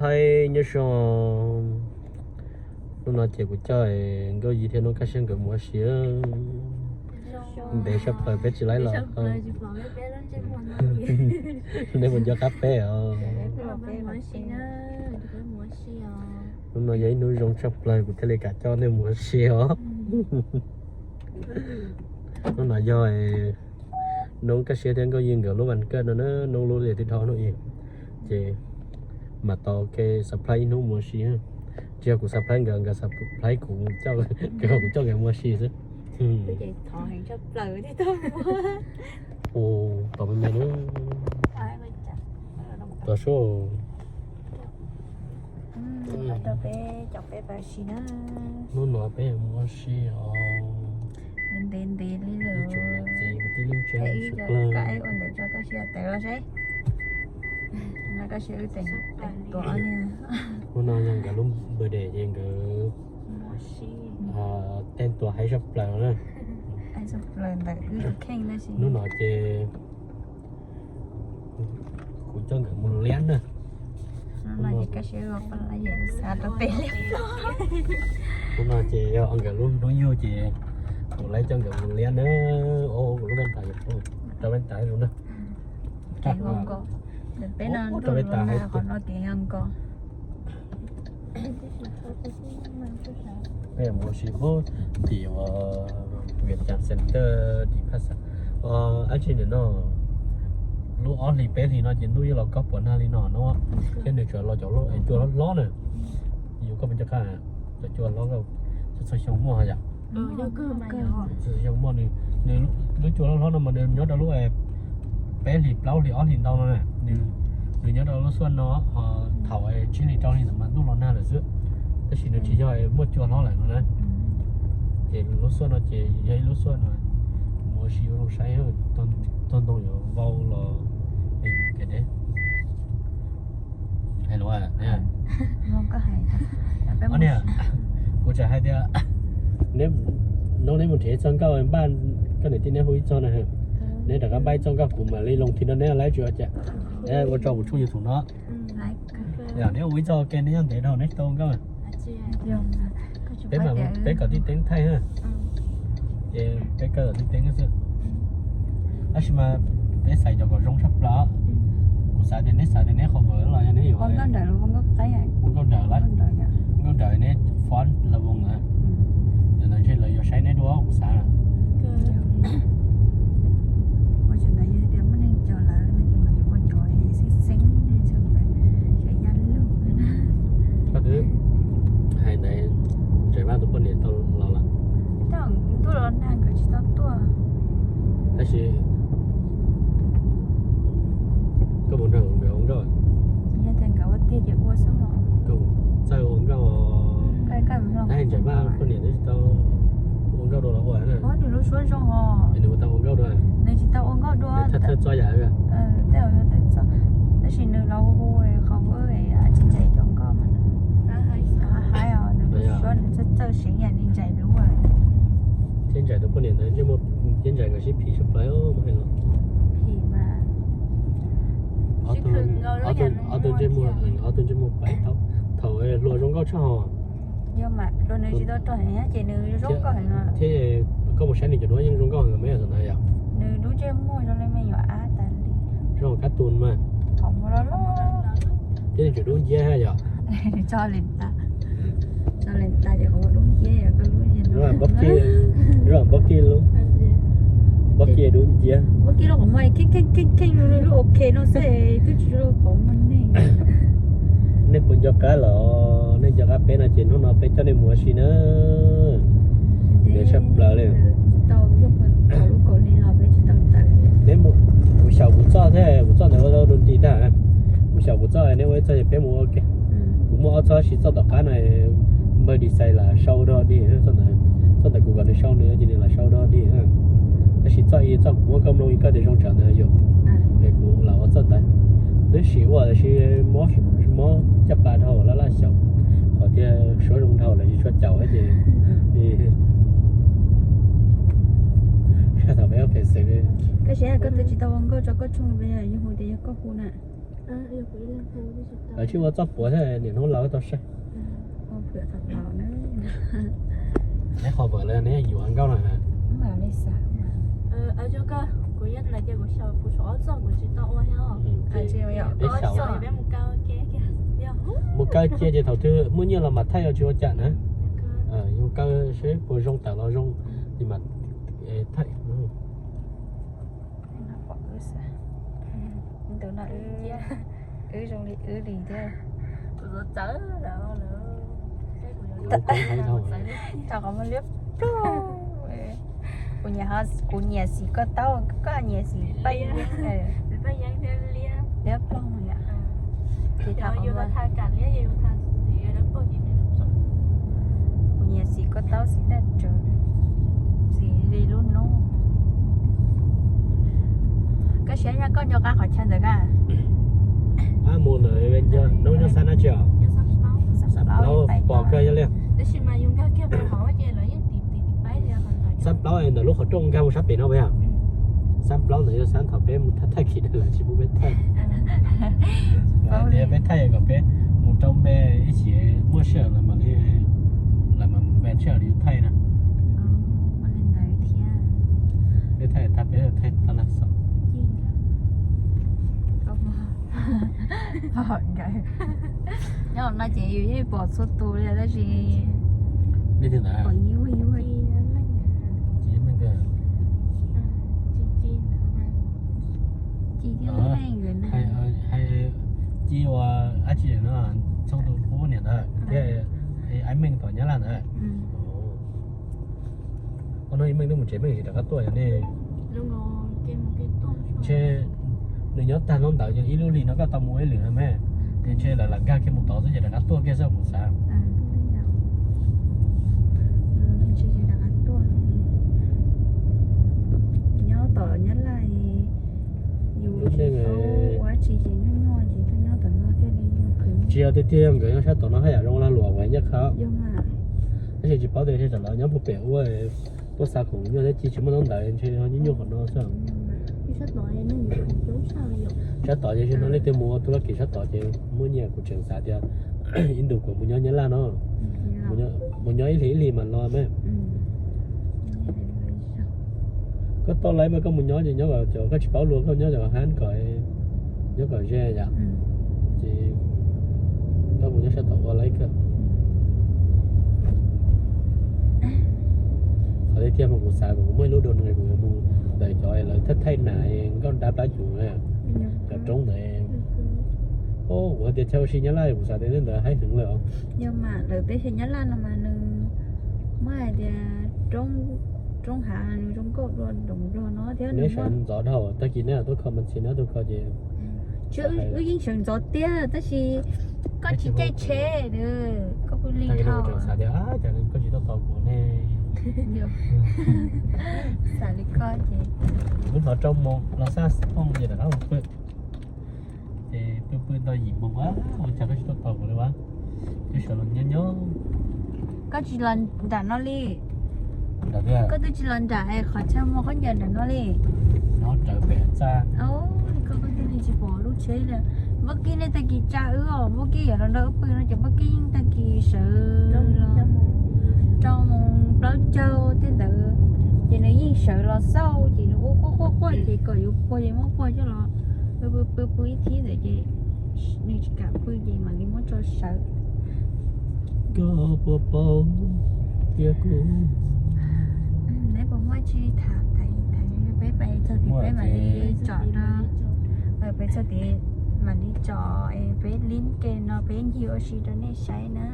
Hais nyob zoo, hnub no ces kuv coj Nkauj Yig thiab Noob Kaj Siab nkawd mus ua si. Ntev tshaj plaws peb tsis laib los. Nej mus nco qab peb os. Hnub no yog ib hnub zoo tshaj plaws kuv thiaj li kam coj nej mus ua si os. Hnub no yog Noob Kaj Siab thiab Nkauj Yig nkawd lub vas kaj no na, Noob lub li twb dhau hnub ib, ces mam tau ke surprise ib hnub mus ua si. Tsis yog kuv surprise nkawd, nkawd surprise kuv, kuv coj nkawd mus ua si xwb. Ua tau me me na. Tau sub. Hnub no peb mus ua si os. Ntev ntev li lawm. Ib tsoom niam txiv kwv tij neej tsa sawv daws, ua ntawm tso Kaj Siab teem los seb. Kaj Siab wb teem tuaj li. Hnub no yog nkawd lub birthday ces nkawd teem tuaj haib tshaj plaws na. Hnub no ces kuv coj nkawd mus liab na. Hnub no ces yog nkawd lub hnub yug ces kuv laib coj nkawd mus liab na. Ua kuv lub naj tas, rau naj tas zoo na. Rau naj tas hais tias peb mus ua si tim Vias Cas Center tim phab xav ab tsi nim no lub ob hlis peb hlis no ces ntuj yeej los koj puas nag li no no, thiab nws tsuas los cov cua hlob hlob na. Yus koj puas nco qab cov cua hlob, txhua xyoo muaj yom. Txhua xyoo muaj, nws lub cua hlob hlob no mas nws nyob rau lub peb hlis plaub hlis ob hlis ntau no na. Nws nyob rau lub xuaj no, thaum tsib hlis rau hlis ntawd mas ntuj los nag lawm xwb. Tab sis nws tsis yog muaj cua hlob lawm no na. Ces lub xuaj no ces yog ib lub xuaj no mus ua si ua zoo saib, txog ntoo yuav vau los. Hais lus, kuv tseem hais tias, no neb mus nrhiav ib txoj nkauj npaj, koj niam tij neb hu ib txoj na, neb rov qab npaj ib txoj nkauj kuv mam li loo thim rau neb laib tsis ua cas. Ua tsaug kuv tshooj YouTube no. Yog neb ua ib txoj ke neb nyob ntev dhau neb tsis tau ua nkauj. Peb kom tij teeb thaij, ces peb kawg kom tij teeb xwb. Tab sis mas peb xaiv cov kom zoo tshaj plaws. Kuv xav tias neb xav tias neb qhov vawv los yog neb yuav ua nkauj nrawm lawm, nkauj nrawm neb font los voos na. Yog ntawd ntshe lawv yuav saib neb dua kuv xav na. Koj twb hais ntawd, Ntsaim Vaj tus poj niam tau los lawm. Tab sis koj mus nrog nkawd ua nkauj, koj txawj ua nkauj. Tab sis Ntsaim Vaj poj niam twb tsis tau ua nkauj dua los ua na. Nws ua tau ua nkauj dua, nws thawj thawj txoj yam. Tab sis nws los hu qhov tsis ntxais cov nkauj mas nws haib os, nws suab nws txawj txawj seev yam li Ntsaim lub. Thiab Ntsaim tus poj niam ntawd, thiab Ntsaim nkawd sib phim tshaj plaws muaj hais los. Ob tug ntsej muag, ob tug ntsej muag pais thaum hluas zoo nkauj tshaj hos. Yog mas dua nws tsis tau rog heev ces nws zoo nkauj heev. Thiab koj mus saib nws cov duab yeej zoo nkauj heev me ntawd yom. Nws lub ntsej muag zoo li me nyuam ab tas li. Zoo kab tus mas. Thiab nws tseem dub nciab yom. Tso lees tas, tso lees tas ces dub nciab yom. Zoo npaub kij, zoo npaub kij lub, npaub kij dub nciab. Npaub kij lub qhov muag kheej kheej kheej kheej li lub OK no xwb, twb tsis zoo qhov muag nej. Nej puas nco qab los? Nej nco qab peb no ces hnub no peb coj nej mus ua si na. Ntev tshaj plaws li. Kuv xyaum kuv txoj thiab, kuv txoj ntawd ua dua nti tag. Kuv xyaum kuv txoj, neb ua ib txoj ces peb mus ua ke. Kuv muaj ob txoj, tab sis txoj tom qab no npawg design lam sau dog dig, txoj ntawd kuv kom nws sau nws ces nws lam sau dog dig. Tab sis txoj ib txoj kuv muab koj mloog ib koj tias zoo tsam ntawd yom, es kuv lam ua txoj ntawd. Twb sim ua tab sis mob caj pas dhau laj laj xyaum, qhov tias suab zoo dhau lawm tsis tshua caum ces thaum peb ua pem xeem. Koj saib koj twb tsis tau ua nkauj tso koj tshooj, yog hu tias yog koj hu na. Lawv tsis ua txoj puav thiab, niaj hnub los tau saib. Neb qhov vawm lawv neb yuav nkauj no. Mus kaw cia ces thaum twg muaj nyiaj los mas thaij, tsis ua cas na. Yus kaw seb puas zoo, tawm los zoo, ces mam thaij. Wb zoo li wb li thiab. Txawv lawm. Tau qhov muag liab ploog. Kuv nyiam, kuv nyiam xim koj taub, koj nyiam xim paj yeeb. Liab ploog yom. Ces thaum kuv nyiam xim koj taub, xim daj rhuv, xim li lub hnub. Koj siab nyob, koj nco qab qhov chaw ntawd ka? Ab, mus ntawm hnub nyob xab nab tsi os? Xab plaub pom kawg yog li. Xab plaub ntawm lub qhov rooj nkag mus sab pem no puas yog? Xab plaub ntawd yog xab thaum peb mus thaij thaij kis lawv tsis pub peb thaij. Tias peb thaij kom peb mus rau npe ib chim muaj sij hawm lawm mam li, lawv mam npe sij hawm li thaij na. Peb thaij tag peb thaij tag lawm xwb. Nyob no ces yus yeej pom txhua tus li tab sis. Nej twg ntawd? Pom yus, yus. Ci Meej. Ci thiab Meej. Ci ua dab tsi no, txhua tus qub niam ntawd thiab. Aib Meej tom Nyab Laj ntawd. Ua no Meej twb mus tsev, Meej tsis rov qab tuaj yog ne. Ntshe nws nyob tag hnub ntawd yog ib lub hlis no koj tau mus ib lwm no me, ntshe lawv lam nkag kiag mus tod xwb ces rov qab tuaj kiag xwb kuv xav. Nyob tom Nyab Laj, yus tsis paub ua dab tsi ces nyuaj nyuaj ces tuaj nyob tom no thiaj li yog khwv. Tsis yog tiag tiag, yog nkawd nyob sab tom no haj yam zoo lag luam uas nyob qhov. Tab sis tsis paub tias tam los nyob puag pem ua tuaj xa khoom nyuaj thiab ci tsis muaj ntawv ntawd ntshe nyuaj nyuaj qhov no xwb. Sab tom ces tsis hnov leej twg mus ua tub lab kis sab tod ces muaj nyiaj kuv tseem xav tias ib ntus kuv mus nyob Nyab Laj no, mus nyob ib hlis ib hlis mas los me. Koj tau laiv mas koj mus nyob ces nyob kom cov koj tsis paub luag koj nyob cov hab kom nyob kom ze yom. Ces koj mus nyob sab tom ua laiv kawg. Qhov tiag tiag mas kuv xav kom kuv muaj ib lub dua no kuv yuav mus ntawm cov lawv thaij thaij nas nkauj dab plab cuv, cov roob ntawd. Kuv hais tias chaw ua si Nyab Laj kuv xav tias tej ntawd haib heev lawm os. Yog mas lawv teb chaws Nyab Laj no mas nws muab hais tias roob hav nws zoo nkauj dua nroog Nplog no thiab. Neb sawv ntxov dhau, tag kis neb tuaj kho mas txhia neb tuaj kho ces. Wb yeej sawv ntxov tiag tab sis koj tsis caij tsheb, koj pw li dhau. Xav tias koj tsis tuaj tos kuv ne. Xav li koj ces. Wb hnov rau moos los xab phooj ces rov qab mus pw. Ces pw pw tau yim moos ua cas koj tsis tuaj tos kuv li ua. Twb sawv los nyob nyob. Koj tsis los nram no li. Koj twb tsis los nram es qhov chaw muag khaub ncaws nram no li. Nyob rawv pem txaj. Koj thiaj li tsis pom lub tsheb li. Npab Kib nej tag kis tsa wb os, Npab Kib yuav los nrog wb pw no ces Npab Kib yeej tag kis sawv los rau moos plaub caug tej ntawd, ces nws yeej sawv los xauj ces nws quaj quaj quaj quaj ces kom yuav puag ces muab puag coj los pw pw pw ib thib ntawd ces nws tsis kam pw ces mam li muab tso sawv. Koj puas paub tias kuv. Neb puas muaj tsis tham tham tham peb pais txog tim peb mam li tsom no, peb txog tim mam li tsom es peb lib ke no peb ncig ua si rau nej saib na.